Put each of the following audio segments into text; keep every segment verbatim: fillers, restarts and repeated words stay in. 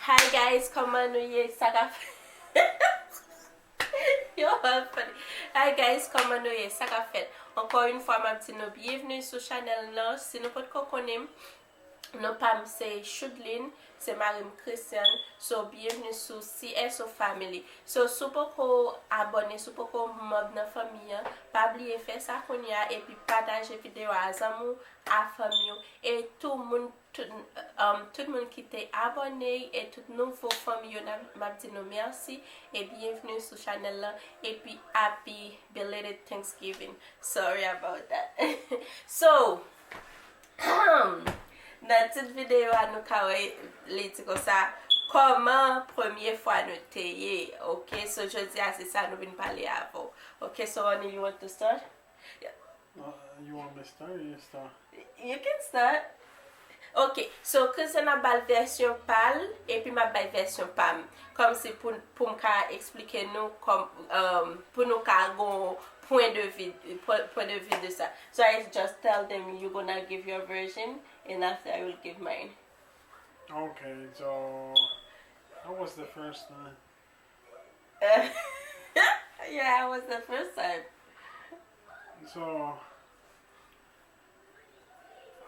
Hi guys, kòman nou ye? Sa k ap fèt? Yo, funny. Hi guys, kòman nou ye? Sa k ap fèt? Ankò yon fwa, m ap di nou byenvni sou chanèl nan. Si nou potko konnen m, non pa m se Chudline, se mari m Christian. So, byenvni sou C S O Family. So, si w poko abòne, si w poko manm nan fanmi an, pa bliye fè sa kounye a, epi pataje videyo a zanmi w, a fanmi w, e tou moun, tout, um, tout moun ki te abòne e tout nouvo fanmi yo, n ap, m ap di nou mèsi e byenvni sou chanèl lan, epi happy belated Thanksgiving. Sorry about that. So, nan tit videyo a, nou ka wè li di konsa, kòman premye fwa nou te ye? Ok, so jodi a se sa nou vin pale avè w. Ok, so honey, you want to start? Yeah. Uh, you want me to start? You start. You can start. Ok, so Christian ap ba l vèsyon pa l, epi m ap bay vèsyon pa m. Kòmsi pou, pou m ka eksplike nou, kòm, um, pou nou ka gon pwen de vi, pwen, pwen de vi de sa. So I just tell them you gonna give your version, and after I will give mine. Okay, so that was the first time. Yeah, it was the first time. So,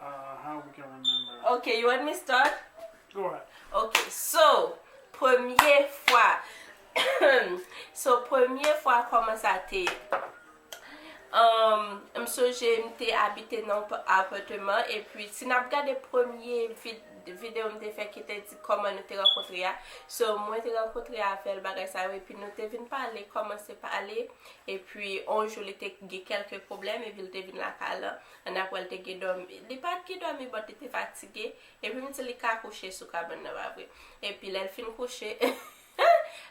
uh, how we can remember? Okay, you want me start? Go ahead. Okay, so, premye fwa. So, premye fwa, kòman sa te ye? Um, m sonje m te abite nan p- apatman, epi si n ap gade premye vid- videyo m te fè ki te di kòman nou te rankontre a, so mwen te rankontre avè l, bagay sa yo, epi nou te vin pale, kòmanse pale, epi yon jou li te gen kèlke pwoblèm, epi l te vin lakay lan, annapre l te gen dòmi, li pa t gen dòmi, but li te fatige, epi m di li ka kouche sou kabann nan, pa vre? Epi lè l fin kouche,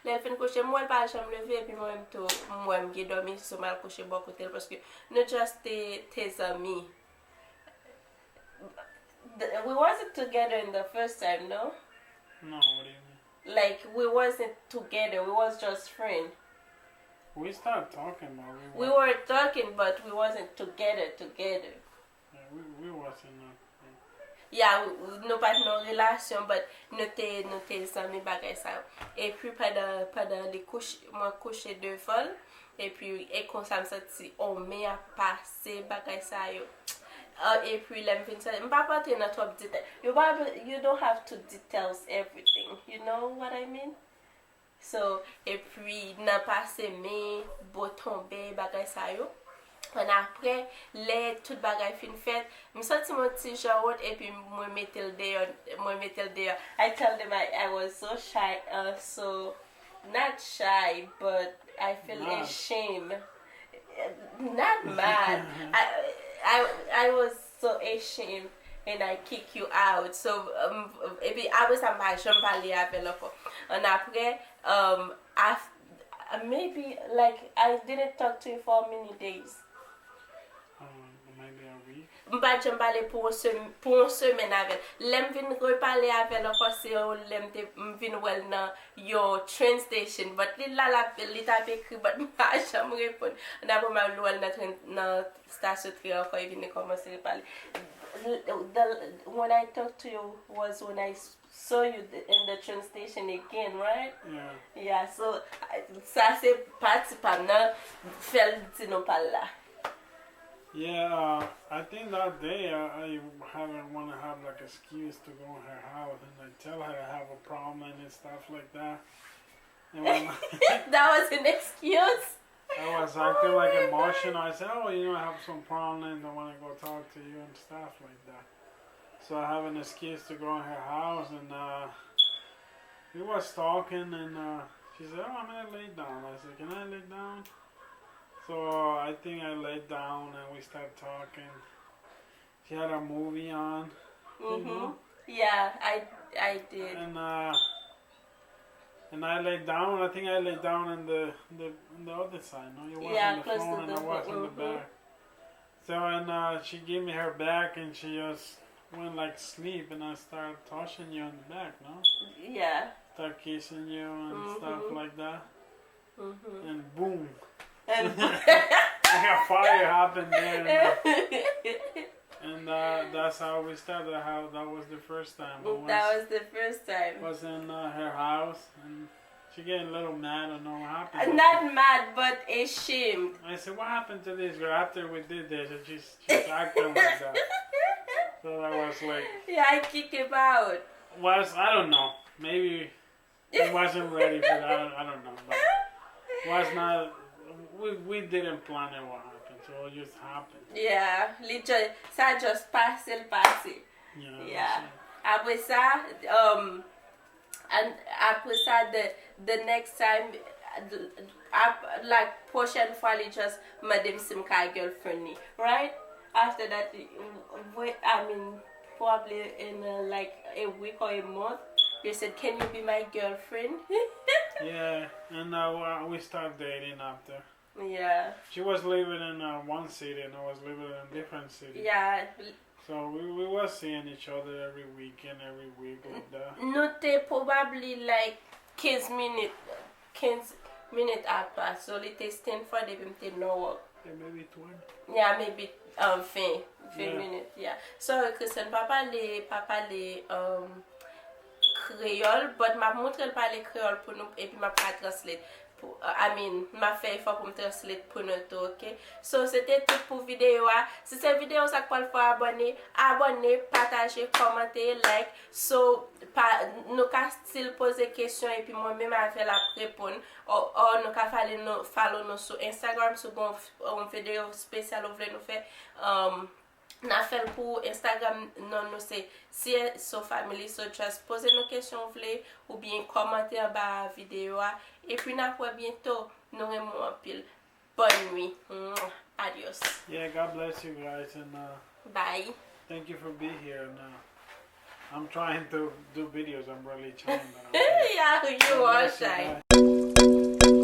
lè l fin kouche, m wè l pa janm leve, epi mwen menm tou, m wè m gen dòmi, so m al kouche bò kote l, paske nou just te, te zanmi. Th- We wasn't together in the first time, no? No, what do you mean? Like, we wasn't together, we was just friend. We started talking, but we We were, were talking, but we wasn't together, together. yeah, we, we wasn't. Uh, Yeah, w- w- nou pa t nan relasyon, but nou te, nou te zanmi, bagay sa yo. Epi pandan, pandan li kouche, mwen kouche devan l, epi e konsa m santi on men ap pase, bagay sa yo. Uh, epi lè m vin santi, m pa p antre nan twòp detay. You pa, you don't have to details everything, you know what I mean? So, epi nan pase men, bo tonbe, bagay sa yo. Annapre, lè tout bagay fin fèt, m santi m on ti jan wont, epi mwen mete l deyò, mwen mete l deyò. I tell them I, I was so shy, uh, so, not shy, but I feel Mad. Ashamed. Not mad. I, I, I was so ashamed and I kick you out. So, um, epi apre sa, m pa janm pale avè l ankò. Annapre, um, af- maybe, like, I didn't talk to you for many days. um, maybe a week. M pa t janm pale pou yon sem- pou yon semèn avè l. Lè m vin repale avè l ankò, se yon lè m te, m vin wè l nan yon train station. But li la, la, li t ap ekri, but m pa janm reponn. Annapre m al wè l nan tren, nan stasyon tren ankò, e vin kòmanse repale. The, when I talk to you was when I s- saw you the- in the train station again, right? Yeah. Yeah, so, I- sa se pati pa m nan fè l di nou pa l la. Yeah, uh, I think that day I, I haven't want to have like excuse to go in her house and I tell her I have a problem and stuff like that. And when That was an excuse. I was acting like emotional. I said, "Oh, you know, I have some problems. I want to go talk to you and stuff like that." So I have an excuse to go in her house, and uh, we was talking, and uh, she said, "Oh, I'm gonna lay down." I said, "Can I lay down?" So I think I laid down, and we started talking. She had a movie on, you Mm-hmm. know, Yeah, I I did. and uh, and I lay down. I think I lay down in the the in the other side. No, you was Yeah, on the close phone to and the I was in the phone, mm-hmm. back. So and uh, she gave me her back and she just went like sleep and I started touching you in the back, no? Yeah. Start kissing you and stuff Mm-hmm. like that. Mm-hmm. And boom, And like a fire happened there. And, uh, And uh, that's how we started. How that was the first time. I was, That was the first time. was in uh, her house, and she getting a little mad. I don't know what happened. Not mad, but ashamed. I said, "What happened to this girl?" After we did this, and she's she's acting like that. So I was like, Yeah, I kick him out. was I don't know. Maybe he wasn't ready for that. I don't know. But was not. We we didn't plan it. What happened? So it just happened. Yeah, li just, sa just pase, l pase. You know. Yeah. Apre sa, um, and apre sa, the, the next time, ap, like, pwochèn fwa, li just mande m si m ka girlfriend li, right? After that, we, I mean, probably in uh, like a week or a month, they said, "Can you be my girlfriend?" Yeah, and uh, we- we start dating after. Yeah. She was living in uh, one city, and I was living in a different city. Yeah. So we we were seeing each other every weekend, every week, like that. Nou te probably like kenz minit, kenz minit apa. So li te Stanford epi m te Norwalk. Yeah, maybe twenty. Yeah, maybe um, ven, ven Yeah. minit. Yeah. Sorry, Christian, pa pale, pa pale um, kreyòl, but m ap montre l pale kreyòl pou nou, epi m ap ka translate. Pou, uh, I mean, m ap fè efò pou m translate pou nou tou, ok? So, se te tout pou videyo a. Si se videyo sa k pral fè w abòne, abòne, pataje, kòmante, like. So, pa, nou ka still poze kesyon, epi mwen menm avè l ap reponn. Or, or nou ka fale nou, follow nou sou Instagram, si w gen yon videyo espesyal ou vle nou fè. Um, n a fè l pou Instagram, non nou se C S O Family. So just poze nou kesyon w vle, oubyen kòmante anba videyo a. Epi n ap wè byento. Nou renmen w anpil. Bòn nwi. Mwah. Adios. Yeah, God bless you guys, and uh, Bye. thank you for being here. And uh, I'm trying to do videos. I'm really trying, but I'm Yeah, you God are bless you shy. Guys.